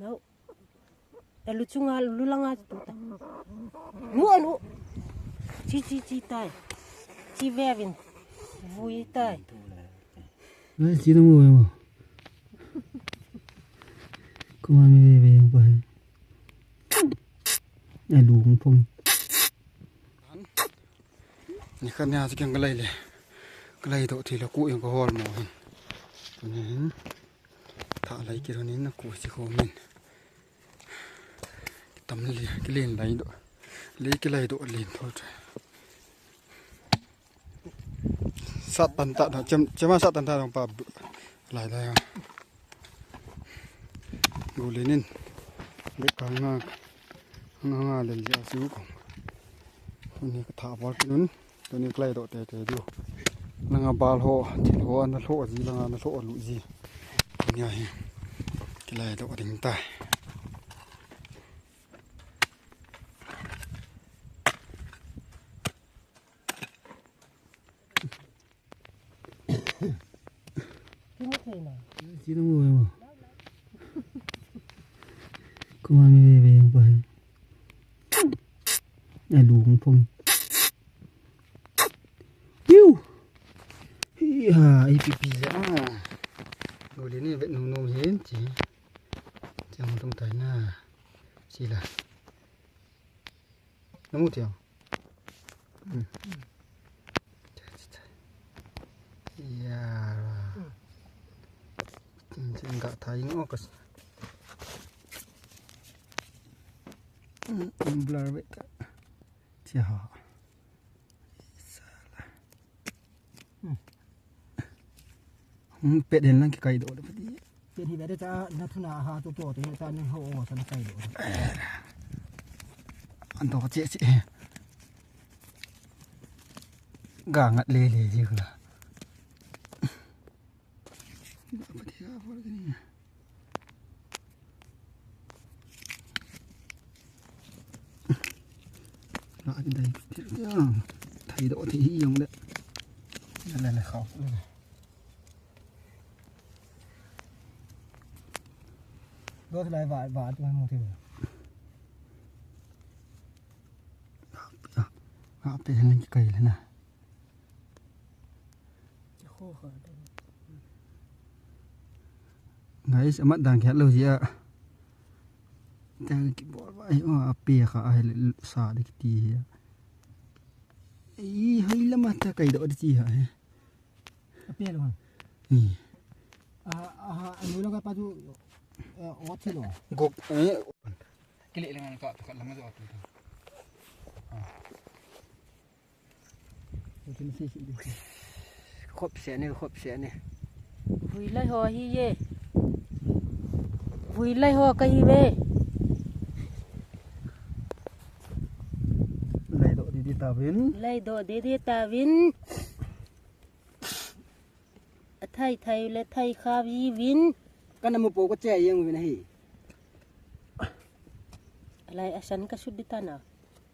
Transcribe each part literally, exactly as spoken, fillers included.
Nau. Alu chunga, lu langa tu ta. Nu, anu. Chi, chi, chi tai. Chi vevin. Vui tai. Ai, chi na mu ve mo. Kuma mi ve ve yang pa he. Alu hung phong. Ni khat nia chu keng ka lai le. Ka lai doh thei le ku eng ka hol mo hin. Tuni hin. Tha lai ki run in na ku chi ko min. Tam le ki len lai doh. Le ki lai doh len tho. Sat tan ta na chem, chema sat tan ta dong pa lai lai. Gulinin. Bek kang na. Nga nga le ya su kong. Ni ka tha bol kinun. Tuni ka lai doh tete diu. Langa bal ho, thil ho, ana lho ji, langa ana lho lu ji. Tuni ahi. Ki lai doh ding tai. Chi na mu ve mo. Kuma mi ve ve yang pa he. Alu hung phong. Piu. Hi ha, ipi pi ja. Gulini vet nung nung hin chi. Chang tung tai na. Chi la. Namu tiang. Hmm. Ya. Tin tin ga thai ngo kas. Hmm, blur bit. Tia ha. Sala. Hmm. Hmm, pet hen lang kikai doh le pati. Pet hi bere cha na thuna ha to to te cha ni ho o cha na kai doh. An to che che. Ga ngat le le ji kula. Ga pati ga por ni. Lah, ki dai, thil kya? Thai doh thei hi jong le. Le, le, le, khao. Doh thei lai va, va, tu mu thei. Ha, ha, pe hen kikai le na. Guys, amat dang khat lou jia. Dang kibol vai, oh, ape kha, ai, sa de kiti jia. Ai, hai lama ta kai doh de ti ha, eh. Ape lou ha. Hmm. Ah, ah, anu lou ka pa tu, eh, ot thi lou. Gok, eh. Kile le ngan ka, ka lama jo atu. Ah. Khop se ne, khop se ne. Vui lai ho hi ye. Vui lai ho ka hi ve. Lai doh di di ta vin. Lai doh di di ta vin. A thai thai le thai kha vi vin. Ka na mu po ko che yeng vin hi. Lai a san ka sut di ta na.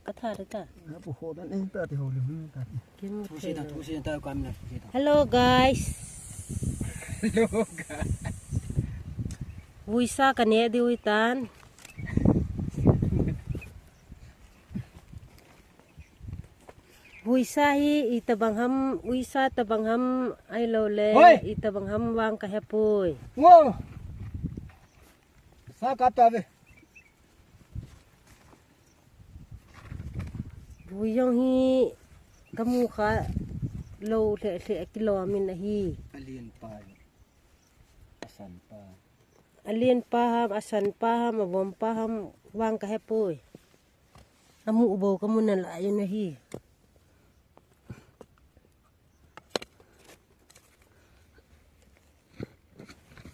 Ka tha ta. Na pu ho dan eng ta ti ho le hun ta ti. Kin Thu se ta, thu se ta, kam na thu se ta. Hello guys. Hello guys. Vuisa ka ne diu tan. Vuisa hi itabang ham, vuisa tabang ham, ai lo le, Hoi! Itabang ham vang ka hepui. Ngo! Sa ka ta ve. Vui jong hi ka mu kha lou hle hle kilom in ahi. A lien pa, a san pa. A lien pa ham, a san pa ham, a vom pa ham, vang ka hepui. A mu bou ka mu nalai in ahi.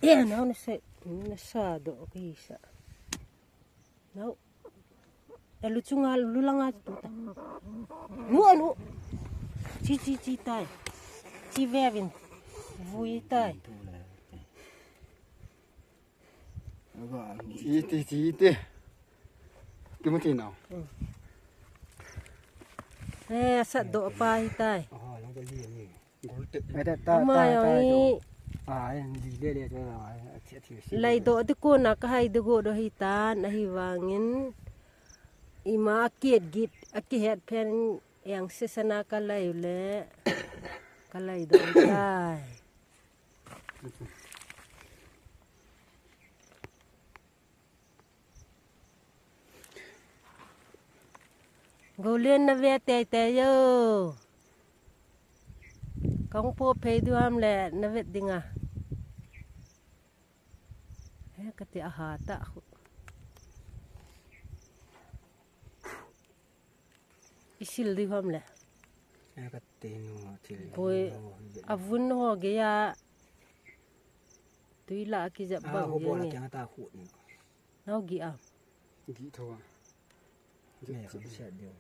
Eh, nau na sa, na sa doh ka hi sa. Nau. Alu chunga, lu langa tu ta. Nu, anu. Chi, chi, chi tai. Chi vevin. Vui tai. Iti, iti, iti. Kimu ti nau. Eh, asat doh pa hi tai. Ama jong hi Ai, di le le chu ai, a thi, a thi si. Laidoh di kona kahai di go do hitan, ahivangin ima akiet git, akihet phen yang sesana kalai le, kalaidoh tai. Golen na ve tei tei yo. Kong po phei du ham le na vet dinga. He kati aha ta khu. Isil di ham le. He kati nu thil. Boi, nu ho, avun ho ge ya. Tui la kijap bang ho bo la nge. Kya ta khu. Nau gi a. Gi tho a. Me kha siat deu.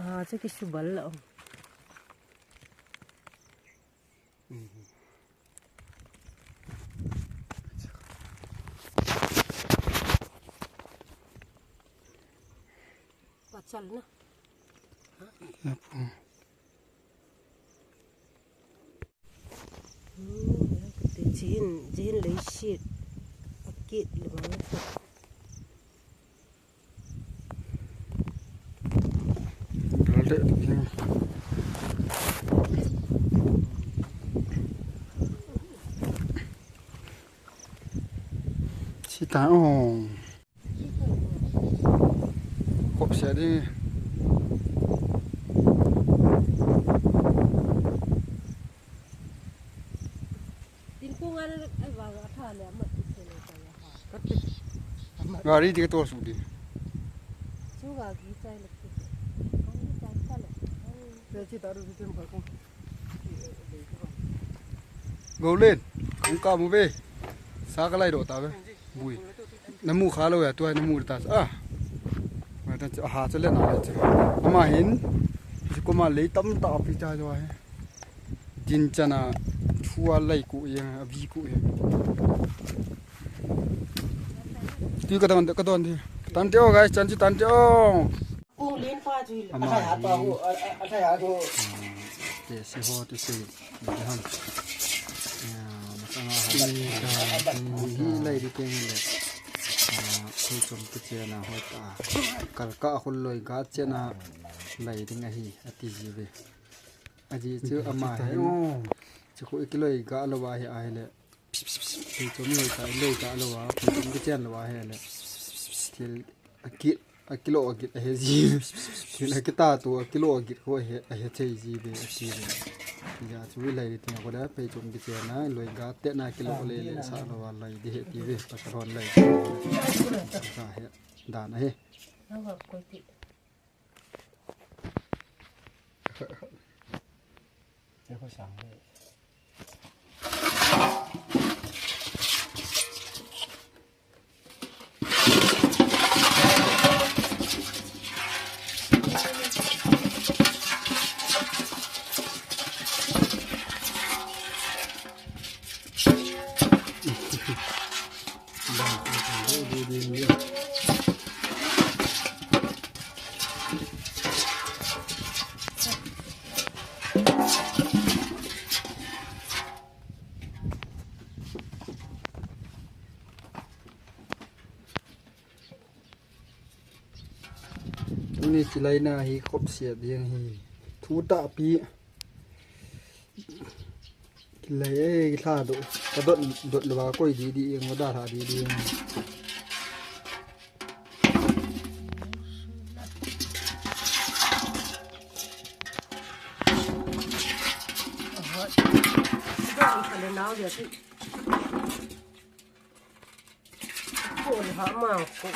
A, chu kisubal la. Mhm. Pachal na. Apu. Jin, jin leisit. Akit le bang. Sita ong. Khop sia di. Tin ko ngal ai wa ga tha le amat tu se le ta ya ha. Gari di ka to su di. Su ga gi chai le ki. Kong gi chai ta le. Te chi ta ru di tem pa ko. Golen, kong ka mu ve. Sa ka lai do ta ve. Bui. Na mu kha lo ya, tua na mu ta. Ah. Ma ta chu, aha, chu le na le chu. Ama hin. Chu ko ma lei tam ta pi cha jo he. Din chana thua lai ku ye, a vi ku ye. Tu ka don, ka don di. Tan te o guys, chan chu tan te o. Ama hi. Te si ho tu si. Ham. Ya, masanga ho. Hi lai di keng le. Ah, thei chom tu chena ho ta. Kal ka khul loi ga chena lai ding ahi, ati ji ve. Aji chu ama hin. Chu khu ikiloi ga lo wa hi a hi le. Thei chom loi ta, loi ta lo wa. Thei chom kichen lo wa hi le. Thil aki, akilo agit ahe ji. Thil akita tu akilo agit ko ahe, ahe thei ji ve, ati ve. Ya chu lai ti ko da, thei chom kichen na, loi ga te na kilo le le sa lo wa lai di he ti ve. Pasal hon lai. Sa he dan ahe. Tuni kilaina hi khop sia ding hi. Thu tahpi. Kilai e, kila do. Ka dot, dot lo ba koi di di, eng da tha di di. Kol ha ma ko.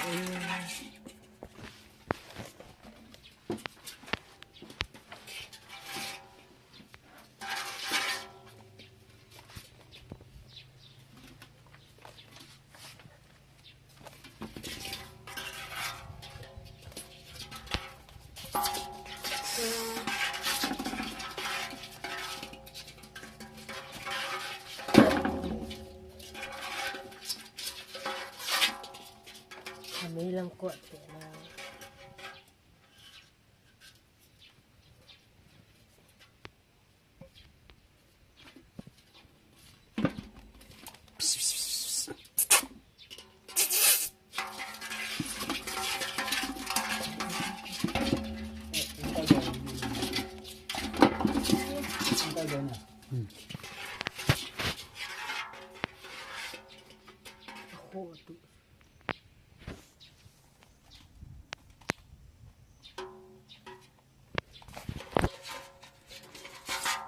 Kami lang ko te na.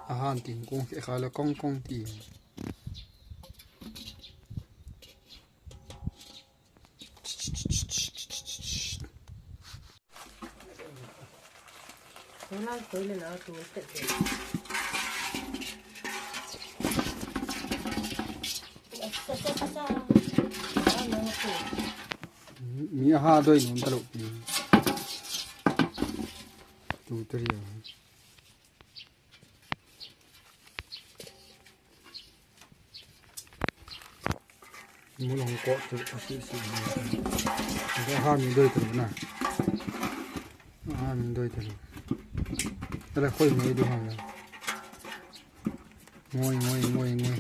Ahan tin kong ke kha le kong kong ti. Mi ha doi nun talo. Tu teri ya. Mu long ko tu si si. Ga ha mi doi tu na. Ha mi doi tu. Ala khoi mi du ha. Ngoi ngoi ngoi ngoi.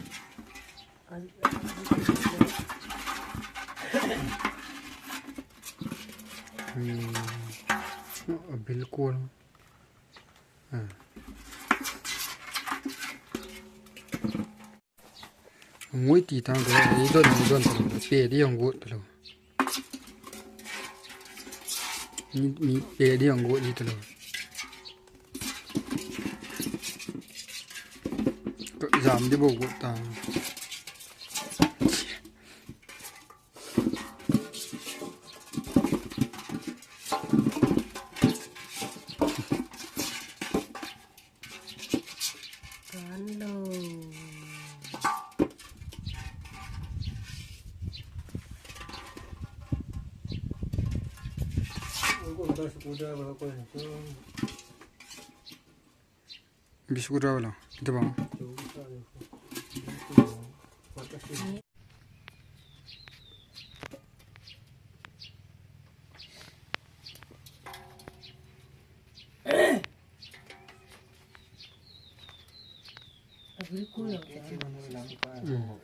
Hmm. Oh, बिल्कुल. Hmm. Ngui ti tang ko, i don, i don tang ko, pe di ang gut lo. Mi, mi pe di ang gut di lo. Ko jam di bo gut tang. Kan lo. Biscuit wala, ito ba? Agri ko lo. Mm.